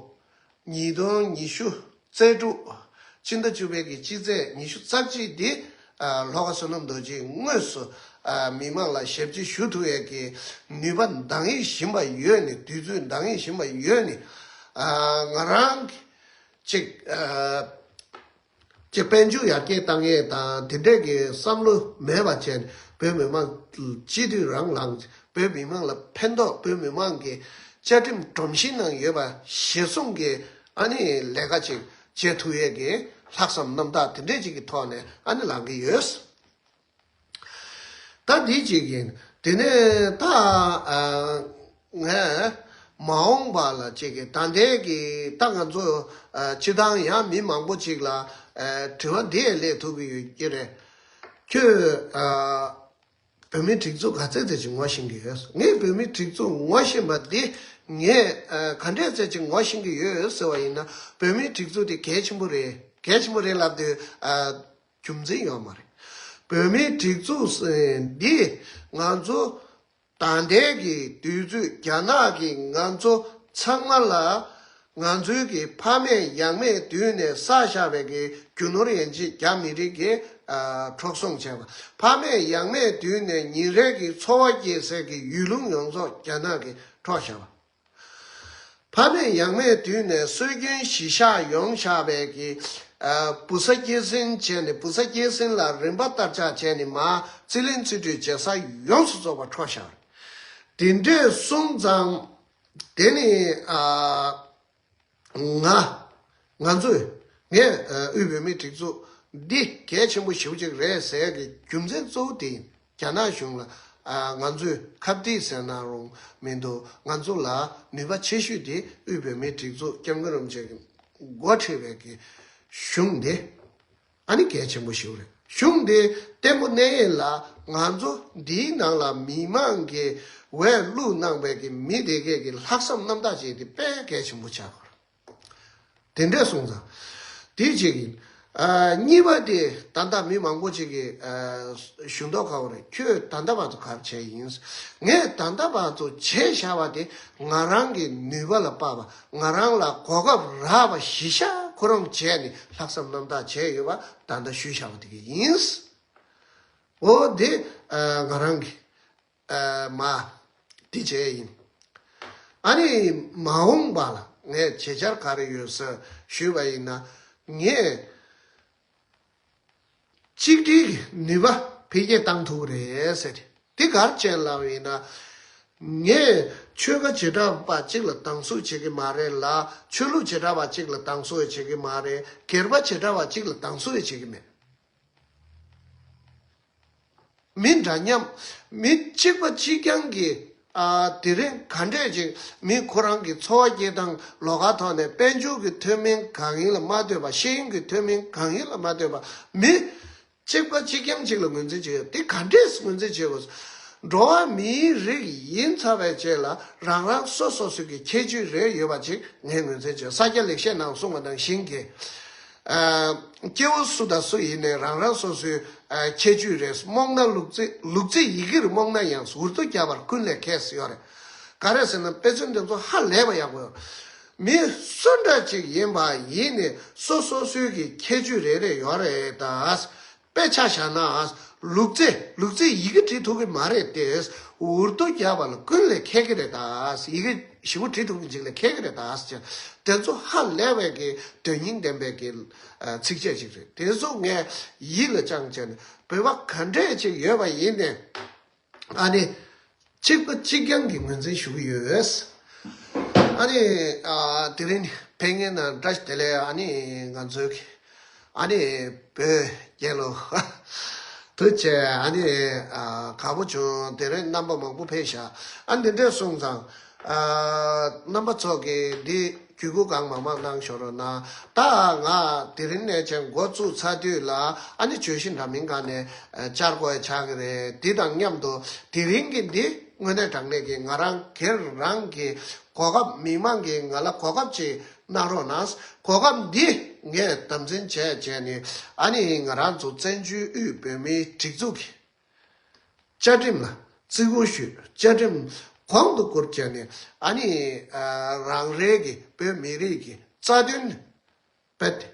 ཉིས་སྟོང་ཉི་ཤུ་རྩ་དྲུག་ཕྱི་ཟླ་བཅུ་པའི་གི་སྤྱི་ཚེས་ཉི་ཤུ་རྩ་གཅིག་འདི། ཨ། ལྷོ་ཁ་བསོད་ནམས་རྡོ་རྗེས་དངོས་སུ། ཨ། མི་མང་ལ་ཞབས་ཕྱི་ཞུ་ཐུབ་ཡས་ཀྱི་ནུས་པ་འདང་ངེས་བཞིན་པ་ཡོད་ནི། དུས་ཚོད་འདང་ངེས་བཞིན་པ་ཡོད་ནི། ཨ། ང་རང་གི་ཅིག་ཨ། ཅིག་དཔལ་འབྱོར་ཡར་རྒྱས་བཏང་ཡས་དང་དེ་འདྲས་ཀྱི་བསམ་བློ་མེད་པ་བྱས་ནས་བོད་མི་མང་སྤྱི་འཐུས་རང་ལངས། བོད་མི་མང་ལ་ཕན་ཐོགས། བོད་མི་མང་གི་བཅའ་ཁྲིམས་སྒྲོམ་གཞི་ནང་ཡོད་པ་གཞིར་བཟུང་གི་ཨ་ནི་ལས་ཀ་ཅིག་བྱེད་ཐུབ་ཡས་ཀྱི་ལྷག་བསམ་རྣམ་དག་དེ་འདྲས་ཅིག་གི་ཐོག་ནས་ཨ་ནི་ལངས་ཀྱི་ཡོད། ད་འདི་གཅིག་ཡིན། དེ་ནས་ད། ཨ། ངས་མ་འོངས་པ་ལ་ཅིག་གི་ད་ལྟའི་གི་ད་ང་ཚོ། ཨ། སྤྱི་བཏང་ཡང་མི་མང་པོ་ཅིག་ལ། ཨ། དྲི་བ་འདི་ཡང་སླེབས་ཐུབ་ཀྱི་ཡོད་ཀྱི་རེད། ཁྱོད། ཨ། བོད་མིའི་སྒྲིག་འཛུགས་ག་ཚད་ཚད་ཅིག་ངོ་ཤེས་ཀྱི་ཡོད། ངས་བོད་མིའི་སྒྲིག་འཛུགས་ངོ་ཤེས་པ་འདི་ངས། ཨ། ག་འདྲས་ཚད་ཅིག་ངོ་ཤེས་ཀྱི་ཡོད་ཟེར་བ་ཡིན་ན། བོད་མིའི་སྒྲིག་འཛུགས་དེ་གལ་ཆེན་པོ་རེད། གལ་ཆེན་པོ་རེད་ལབ་དུས། ཨ། རྒྱུ་མཚན་ཡོད་མ་རེད། བོད་མིའི་སྒྲིག་འཛུགས་འདི་ང་ཚོ་ད་ལྟའི་གི་དུས་ཚོད་རྒྱ་ནག་གིས་ང་ཚོ་ཚང་མ་ལ་ང་ཚོའི་གི་ཕ་མེས་ཡང་མེས་དུས་ནས་བསགས་བཞག་པའི་གི་རྒྱུ་ནོར་ཡན་ཆད་རྒྱ་མི་རིགས་ཀྱིས། ཨ། འཕྲོག་བཙོང་བྱས་པ། ཕ་མེས་ཡང་མེས་དུས་ནས་ཉིན་རེ་གི་འཚོ་བ་སྐྱེལ་སའི་གི་ཡུལ་ལུང་ཡོངས་རྫོགས་རྒྱ་ནག་གིས་འཕྲོག་བཞག་པ། ཕ་མེས་ཡང་མེས་དུས་ནས་སྲོལ་རྒྱུན་གཞིར་བཞག་ཡོང་བཞག་པའི་གི། ཨ། བུ་ཚ་སྐྱེད་སྲིང་བྱས་ནས། བུ་ཚ་སྐྱེད་སྲིང་ལ་རིན་པ་བསྟར་ཆགས་བྱས་ནས་མར་རྩིས་ལེན་རྩིས་སྤྲོད་བྱེད་ས་ཡོངས་སུ་རྫོགས་པ་འཕྲོག་བཞག་དེ་འདྲས་སོང་ཙང་། དེ་ནི། ཨ། ང་། ང་ཚོས། ངས། ཨ། དབུས་བོད་མིའི་སྒྲིག་འཛུགས་འདི་གལ་ཆེན་པོ་ཞེ་པོ་ཅིག་རེད་ཟེར་གྱི་རྒྱུ་མཚན་གཙོ་བོ་དེ་ཡིན། རྒྱ་ནག་གཞུང་ལ། ཨ། ང་ཚོས་ཁ་གཏད་ཟེར་ན་རུང་མི་འདུག་ང་ཚོ་ལ་ནུས་པ་ཆེ་ཤོས་དེ་དབུས་བོད་མིའི་སྒྲིག་འཛུགས་སྐྱབས་མགོན་རིན་པོ་ཆེ་གིས་འགོ་ཁྲིད་པའི་གི་གཞུང་དེ་ཨ་ནི་གལ་ཆེན་པོ་ཞིག་རེད། གཞུང་དེ་བརྟན་པོ་གནས་ཡས་ལ་ང་ཚོ་འདིའི་ནང་ལ་མི་མང་གིས་འོས་བླུགས་གནང་པའི་གི་མི་དེ་གས་ཀྱི་ལྷག་བསམ་རྣམ་དག་བྱས་ཏེ་དཔེ་གལ་ཆེན་པོ་ཆགས་དགོས་རེད། དེ་འདྲས་སོང་ཙང་། དེ་གཅིག་ཡིན། ཨ། གཉིས་པ་དེ་ད་ལྟ་མི་མང་པོ་ཅིག་གིས། ཨ། ཞུ་མདོག་ཁ་པོ་རེད། ཁྱོད་ད་ལྟ་བར་དུ་ག་རེ་བྱས་ཡིན། ངས་ད་ལྟ་བར་དུ་བྱས་བཞག་པ་དེ་ང་རང་གི་ནུས་པ་ལ་དཔག་པ། ང་རང་ལ་གོ་སྐབས་རག་པ་གཞི་བཞག་ཁོ་རང་བྱས་ནས་ལྷག་བསམ་རྣམ་དག་བྱས་ཡོད་པ་ད་ལྟ་ཞུས་བཞག་པ་དེ་ག་ཡིན། འོ་དེ། ཨ། ང་རང་གི། ཨ། མ། དེ་བྱས་ཡིན། ཨ་ནི་མ་འོངས་པ་ལ་ངས་བྱེད་འཆར་ག་རེ་ཡོད་ཟེར་ཞུས་པ་ཡིན་ན། ངས་གཅིག་སྒྲིལ་གྱི་ནུས་པ་འཕེལ་རྒྱས་བཏང་ཐུབ་ཀྱི་རེད་ཟེར། དེ་ག་རེ་བྱས་ལབ་ཡིན་ན། ངས་ཆོལ་ཁ་བྱེ་བྲག་པ་གཅིག་ལ་སྡང་ཟུག་བྱེད་ཀྱི་མ་རེད་ལ། ཆོས་ལུགས་བྱེ་བྲག་པ་གཅིག་ལ་སྡང་ཟུག་བྱེད་ཀྱི་མ་རེད། སྒེར་པ་བྱེ་བྲག་པ་གཅིག་ལ་སྡང་ཟུག་བྱེད་ཀྱི་མེད། མི་འདྲ་མཉམ། མི་གཅིག་པ་གཅིག་རྐྱང་གི། ཨ། དེ་རིང་ག་འདྲས་ཅིག་མི་ཁོ་རང་གི་འཚོ་བ་སྐྱེལ་སྟངས་ལོགས་ཀ་ཐོག་ནས་དཔལ་འབྱོར་གྱི་མཐུན་མིང་གང་ཡིན་ལ་མ་ལྟོས་པ། ཤེས་ཡོན་གྱི་མཐུན་མིང་གང་ཡིན་ལ་མ་ལྟོས་པ། མི་གཅིག་པ་གཅིག་རྐྱང་གཅིག་ལ་ངོས་འཛིན་བྱེད་ཡོད། དེ་ག་འདྲས་ངོས་འཛིན་བྱེད་དགོས། འགྲོ་བ་མིའི་རིགས་ཡིན་ཚར་བའི་རྗེས་ལ་རང་རང་སོ་སོ་སོའི་གི་ཁྱད་ཆོས་རེ་ཡོད་པ་ཅིག་ངས་ངོས་འཛིན་བྱེད། ས་སྐྱ་ལེགས་བཤད་ནང་གསུངས་པ་ནང་བཞིན་གྱི། ཨ། སྐྱེ་བོ་སུ་དང་སུ་ཡིན་ནའི་རང་རང་སོ་སོའི། ཨ། ཁྱད་ཆོས་རེད། རྨོངས་ན་ལུག་རྫི། ལུག་རྫི་ཡི་གེར་རྨོངས་ན་ཡང་། འུར་རྡོ་བརྒྱབ་པར་ཀུན་ལས་ཁྱད་ཡོད་རེད། ག་རེ་ཟེར་ན། དཔེ་མཚོན་འདི་ཚོ་ཧ་ལས་པ་ཡག་པོ་ཡོད། མི་སུ་འདྲ་ཅིག་ཡིན་པ་ཡིན་ནའི་སོ་སོ་སོའི་གི་ཁྱད་ཆོས་རེ་རེ་ཡོད་རེད་ད། དཔེ་ཆ་བཞག་ན། ལུག་རྫི། ལུག་རྫི་ཡི་གེ་འབྲི་ཐུབ་ཀྱི་མ་རེད་དེ། འུར་རྡོ་བརྒྱབ་པ་ལ་ཀུན་ལས་ཁྱད་ཀྱི་རེད་ད། ཡི་གེ་ཞིབ་པོ་འབྲི་ཐུབ་མཁན་ཅིག་ལ་ཁྱད་ཀྱི་རེད་ད་ཟེར། དེ་ཚོ་ཧ་ལས་པའི་གི་དོན་སྙིང་ལྡན་པའི་གི། ཨ། ཚིགས་བཅད་ཅིག་རེད། དེ་ཚོ་ངས་ཡིད་ལ་བཅངས་བྱས་ནས། བོད་པ་ག་འདྲས་ཅིག་ཡོད་པ་ཡིན་ནའི། ཨ་ནི། གཅིག་པ་གཅིག་རྐྱང་གི་ངོས་འཛིན་ཞུ་གི་ཡོད། ཨ་ནི། ཨ། དེ་རིང་ཕེབས་མཁན་ནང་བཀྲ་ཤིས་བདེ་ལེགས། ཨ་ནི། ང་ཚོའི་གི། ཨ་ནི། བོད་རྒྱལ་ལོ། ཐུགས་རྗེ་ཆེ། ཨ་ནི། ཨ། དགའ་པོ་བྱུང་། དེ་རིང་རྣམ་པ་མང་པོ་ཕེབས་ཤག་ཨ། འདི་འདྲས་སོང་ཙང་། ཨ། རྣམ་པ་ཚོ་གིས་འདི་བརྒྱུད་སྐུར་གང་མང་མང་གནང་ཤོག་རོགས་གནང་། ད་ང་དེ་རིང་ནས་བྱས་འགོ་བཙུགས་ཚར་དུས་ལ། ཨ་ནི། བརྗོད་གཞི་འདྲ་མིན་སྒང་ནས། ཨ། བཅར་དགོས་ཆགས་ཀྱི་རེད། འདི་དང་མཉམ་དུ་དེ་རིང་གི་འདི་དངོས་གནས་དྲང་གནས་ཀྱི་ང་རང་སྒེར་རང་གི་གོ་སྐབས། མི་མང་གིས་ང་ལ་གོ་སྐབས་ཅིག་གནང་རོགས་གནང་། གོ་སྐབས་འདི་ངས་དམ་འཛིན་བྱས་བྱས་ནས། ཨ་ནི། ང་རང་ཚོ་བཙན་བྱོལ་དབུས་བོད་མིའི་སྒྲིག་འཛུགས་ཀྱི་བཅའ་ཁྲིམས་ལ་བརྩི་བཀུར་ཞུས། བཅའ་ཁྲིམས་གོང་དུ་བཀུར་བྱས་ནས། ཨ་ནི། ཨ། རང་རེའི་གི་བོད་མི་རིགས་ཀྱི་རྩ་དོན་རྦད་དེ་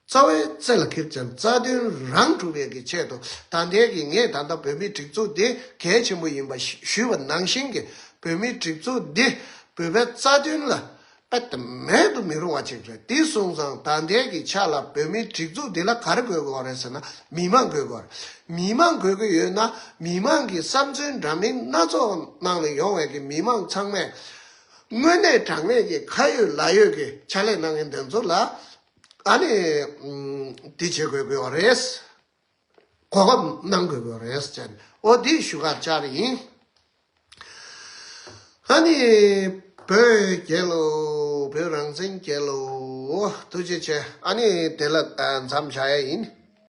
རྩ་བའི་རྩེ་ལ་འཁྱེར་བྱས། རྩ་དོན་རང་སྒྲུབ་པའི་གི་ཆེད་དུ། ད་ལྟའི་གི་ངས་ད་ལྟ་བོད་མིའི་སྒྲིག་འཛུགས་འདི་གལ་ཆེན་པོ་ཡིན་པ་ཞུས་པ་ནང་བཞིན་གྱི། བོད་མིའི་སྒྲིག་འཛུགས་འདི་བོད་པའི་རྩ་དོན་ལ་རྦད་དེ་མེད་དུ་མི་རུང་བ་ཅིག་རེད། དེ་སོང་ཙང་ད་ལྟའི་གི་ཆ་ལ་བོད་མིའི་སྒྲིག་འཛུགས་འདི་ལ་ག་རེ་དགོས་དགོས་རེད་ཟེར་ན། མི་མང་དགོས་དགོས་རེད། མི་མང་དགོས་ཀྱི་ཡོད་ན། མི་མང་གི་བསམ་ཚུལ་འདྲ་མིན་སྣ་ཚོགས་ནང་ནས་ཡོང་བའི་གི་མི་མང་ཚང་མས། དངོས་གནས་དྲང་གནས་ཀྱི་ཁ་ཡོད་ལག་ཡོད་ཀྱི་ཕྱག་ལས་གནང་མཁན་དེ་ཚོ་ལ། ཨ་ནི། ཨམ། འདི་བྱེད་དགོས་ཀྱི་ཡོད་རེད། གོ་སྐབས་གནང་དགོས་ཀྱི་ཡོད་རེད་ཟེར་ནས། འོ། འདི་ཞུ་གར་བཅར་ཡིན། ཨ་ནི། བོད་རྒྱལ་ལོ། བོད་རང་བཙན་རྒྱལ་ལོ། ཐུགས་རྗེ་ཆེ། ཨ་ནི། དེ་ལ་མཚམས་བཞག་ཡ་ཡིན།